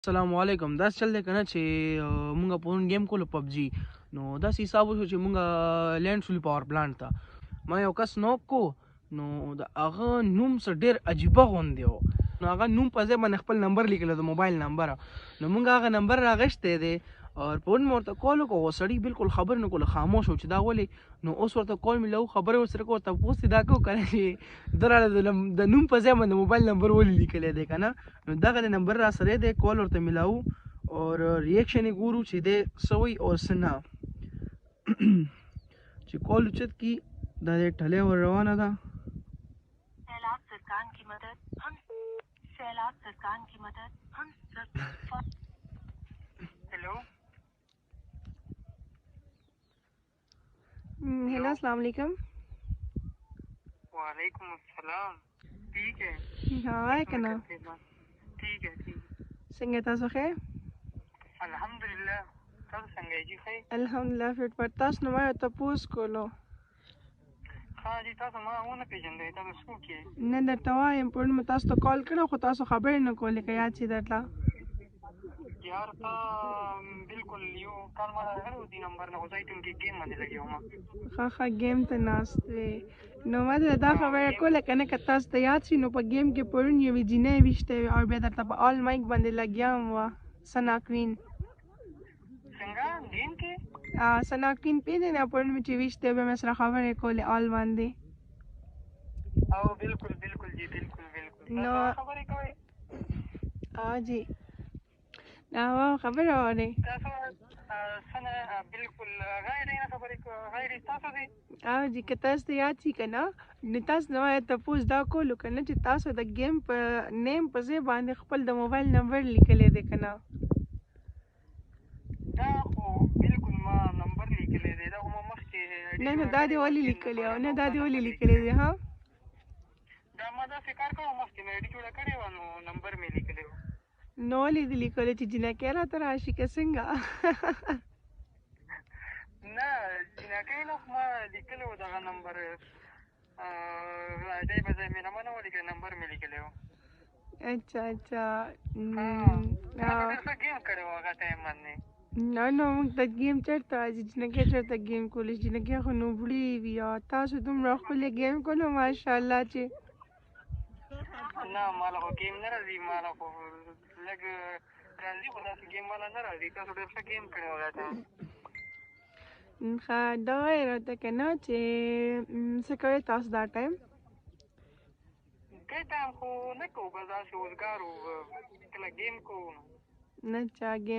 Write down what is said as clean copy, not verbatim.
السلام علیکم. داسې چل دی کنه چې مونږ پرون گیم کولو پبجي، نو داسې حساب وشو چې مونږ لینډ شولو پاور پلانټ ته. ما یو کس نوک کو، نو د هغه نوم څه ډېر عجیبه غوندې و، نو هغه نوم په ځای باندې خپل نمبر لیکلی، د موبایل نمبر. نو مونږ هغه نمبر راغشتی دی او پرون مې ورته کال وکړو، خو سړي بالکل خبرې نه کوله، خاموش و چې دا ولې. نو اوس ورته کال مې خبرې ورسره کوو، تپوس یې دا کوو که نه چې ده راله د نوم په ځای باندې موبایل نمبر ولې لیکلی دی که نه. نو دغه د نمبر را سره دی، کال ورته میلاو او ریاکشن یې ګورو چې دی څه وایي او څه نه. چې کال اوچت کړي، دا دی ټلی ور روانه ده. सैलाब सरकार की मदद हम सैलाब सरकार की मदद हम सब। हेलो। हेलो, अस्सलाम वालेकुम। वालेकुम अस्सलाम। ठीक है। ها کنه؟ ठीक है، ठीक. څنګه تاسو ښه؟ الحمدلله، تاسو څنګه یې جی؟ ښه؟ الحمدلله، فټ پټ. تاسو نو ما یو تپوس کولو. ها جی، تاسو ما ونه پېژندئ، تاسو څوک یې؟ نه درته وایم، پرون مې تاسو ته کال کړی خو تاسو خبرې نه کولې، که یاد شي درته؟ یار، تا بالکل یو کال ما راغلی و دې نمبر نه، خو زه ایتم کې ګیم باندې لګیا وم. ښه ښه، ګیم ته ناست وې. نو ما ته دا خبره کوله که نه، که تاسو ته یاد شي، نو په ګیم کې پرون یوې جینۍ ویشتی وې او بیا درته په آل مایک باندې لګیا هم وه، ثنا کوین. څنګه ګیم کې؟ ثنا کوین پېژنې؟ پرون مې چې ویشتی، بیا مې سره خبرې کولې آل باندې. او بالکل بالکل جی، بالکل بالکل. نو خبرې کوئ؟ جی، دا خبره اورئ. تاسو سنه بالکل غیر نه خبرې غیر تاسو دی. او جی، که تاسو ته یاد شي که نه، نو تاسو نه ما تپوس دا کولو که نه چې تاسو د ګیم په نیم په ځای باندې خپل د موبایل نمبر لیکلی دی که نه؟ دا خو بالکل ما نمبر لیکلی دی، دا خو ما مخکې. نه نه، دا دې ولې لیکلی؟ او نه، دا دې ولې لیکلی دی؟ ها، دا ما داسې کار کاوه، مخکې مې ایډي جوړه کړې وه، نو نمبر مې لیکلی و. نو ولې دې لیکلی؟ چې جینکۍ راته راشي که څنګه؟ نه، جینکۍ نه، خو ما لیکلی و دغه نمبر، دی په ځای مې نمبر نه و لیکلی، نمبر مې لیکلی و. اچھا اچھا. تاسو ډېر ښه ګیم کړی و هغه ټایم باندې. نه نه، موږ ته ګیم چېرته راځي؟ جینکۍ چېرته ګیم کولی شي؟ جینکۍ خو نوبړې وي، او تاسو دومره ښکلې ګیم کولو، ماشاءالله چې. نه، ماله خو ګیم نه راځي، ماله خو لږ راځي، خو داسې ګیم ماله نه راځي. تاسو ډېر ښه ګیم کړی و هغه ټایم. ښه، دا وایې راته که نه چې څه کوئ تاسو دا ټایم؟ دې ټایم خو نه کوو، بس داسې اوزګار وو، کله ګیم کوو. نه، چا ګیم